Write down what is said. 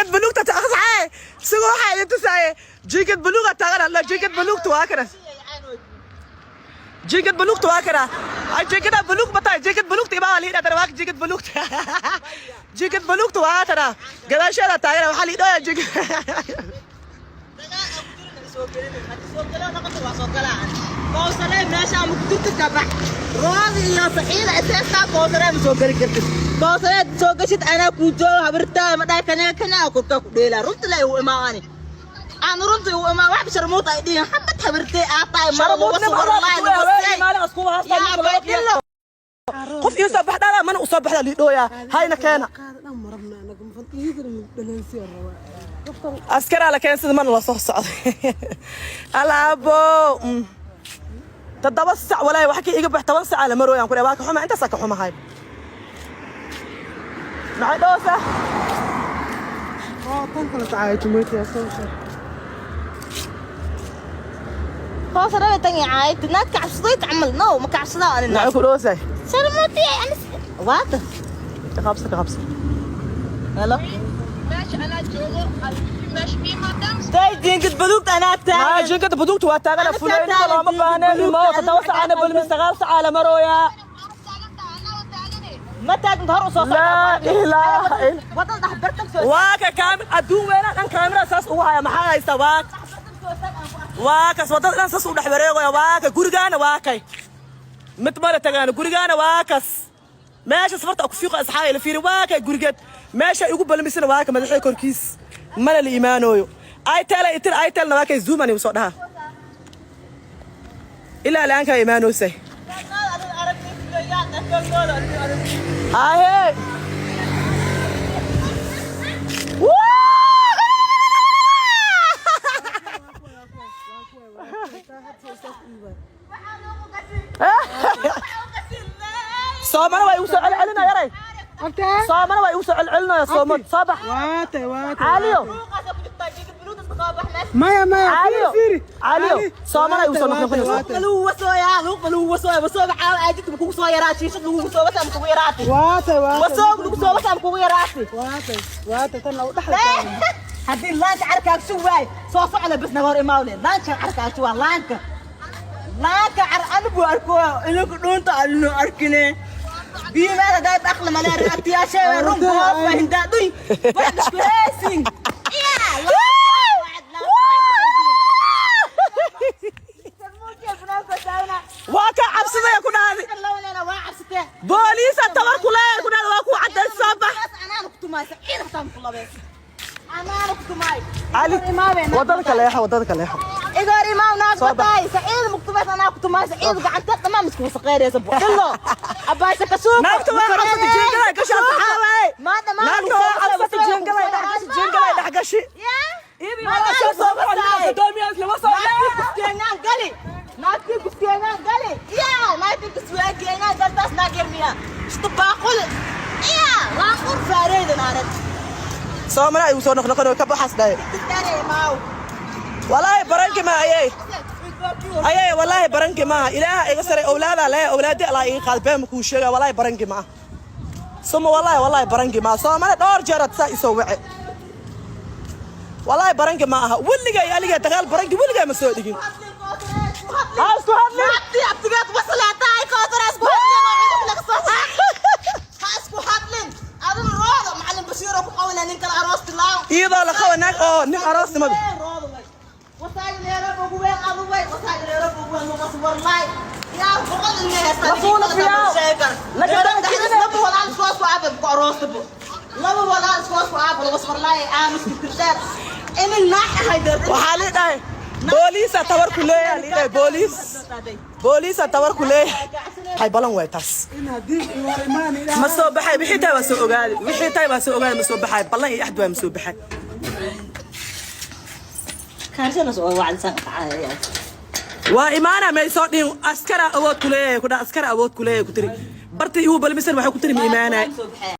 Jiingad buluugta taaqsaxay sigo waxaa idin tusaaye. Jiingad buluuga taagan alla, jiingad buluugta waa kana, jiingad buluugta waa kana. Ay, jiingada buluug ma tahay? Jiingad buluugta imaa lii dhadana. Waa jiingad buluugta, jiingad buluugta waa tana, gadaasheeda taagan. Waxaa lii dhooya jiingad. Dagaal aan ku jirin soo gelin. Haddii soo galo noqoto, waa soo galaa. Kowsarey, meesha ama ku jirtid ka bax. Roodi iyo Saciida isheestaa. Kowsarey, ma soo geli kartid. Kowsarey soo gashid, anaa kuu joogo. Habirtaa ma dhahay kanaa kanaa korkaa ku dheelaa. Runta la igu imaani aan runta igu imaan wax sharmuut ay dhihin xabad habirtay aa tahay. Qof ii soo baxdhaa mana u soo baxda liidhooya hayna keena. Qaar dhan ma rabna anaga, mafan iyadana dhalansiya rabaa. Askaraa la keensada, mana la soo socday alaabo. 7 sac walaahi wax ka iga bax 10 sacaa la marooyaan ku waa ka xuma, intaasaa ka xumahay. Maxay dhoosa? Oo tan kale tacaay jumeetiya soo soo. Kowsarey tan yahay naad kacabsaday camal, no ma kacabsadaa ani. Maxay ku dhoosay? Sharmuuti ani waata. Ka qabsa, ka qabsa. Hello. Tay jiingad baduugta anaa maa taagan. Jinkada buduugta waa taagana. Ana Fuleynida taagan, looma jiingad baahne buluugta imo anaa 7 sacaana taagan. Balmi 9 sacaa la marooyaa. Ma taagin, hor u soo. Laa ilaaha illa. Wadada dhex bartag soo. Waa ka kaamil adduun weynaa dhan kaamira saas ugu haya. Maxaa haysta? Waa kas wadada dhan saas u dhex wareegaya. Waa ka gurigaana, waa kay mid male tagaana gurigaana. Waa kas meesha safarta ku fiiqo asxaabi la fiiri. Waa kay gurigeed meesha igu balmisana, waa ka madaxay korkiis mana la imaanooyo. Aytela itir aytelna waa kay zoomani soo dhaha ilaa laanka imaanoosay. Ahe. Soomana waa igu soo celcelinaya yaray. Abtee. Soomana waa igu soo celcelinaya, sooman soo bax. Waatay, waatay. Caaliyo. Maya, maya. Caaliyo. Fiiri. Caaliyo. Soomana igu soo noqnoqonaysa. Waatay, waatay. Waatay, waatay, tan lagu dhaxal. Haddii laanka carkaaga sug waay soo socda bas naga hor imaawle. Laanka carkaaga sugaa, laanka laanka car anigu arko ininku dhuunta alinu arkine biimaada daad aqli male reabtiyaashe run goofa hindaa dhuy wax isku heesin. Waa ka cabsadaya ku dhahday booliisa tabar ku leeyahay ku dhahday waa ku cadday soo bax. Cali, wadada ka leexo, wadada ka leexo. Igoor imaam naag. Soo bax. Bataay saciid muktumays anaa kutumaay saciid gacanta dhammaan isku wasaqeynaysa dhillo abaaysa kasuuko. Naagta waa cabsatay, jiingalay gashaa saxaabay. Ma dhammaan. Naagta waa cabsatay, jiingalay dhex gashi, jiingalay dhex gashi. Naagtii guskeenaan gali yaa naagtii guskeenaan galtaas naag yar miyaa ishta baaquli yaa laanqur faareyda naarad. Soomana igu soo noqnoqon ka baxaas dhahay. Dareemaaw. Walaahi baranki ma ayay ayay, walaahi baranki maaha. Ilaaha iga saray, owlaadaa leeya, owlaadi alaa iga qaad. Been makuu sheega, walaahi baranki maaha suma walaahi, walaahi baranki maaha. Soomana dhowr jeer saa isoo wace, walaahi baranki ma aha. Weligay aligaa dagaal baranki weligay ma soo dhigin. Ha isku hadlin. Abti abtigaad wasalaataa kowsar isku hadlin oo cudub laga soo ha isku hadlin aduna roodo macalin Bashiir oo ku qabanaya nin kale aroos tilaaw. Iyadoo la qaba naag oo nin aroosnimada. Waxaa lii dhahay booliisa tabar ku leeyahay, lii dhahay booliis, booliisa tabar ku leeyahay. Waxay balan waay taas. In haddii waa imaan ilaa. Ma soo baxay wixii tahay waa soo ogaaday, wixii tahay waa soo ogaaday. Ma soo baxay ballan iyo axd waa ma soo baxay. Waa imaana may soo dhihin askara awood ku leeyahay ku dhaa, askara awood ku leeyahay ku tiri bartii igu balmisan waxay ku tiri ma imaanay.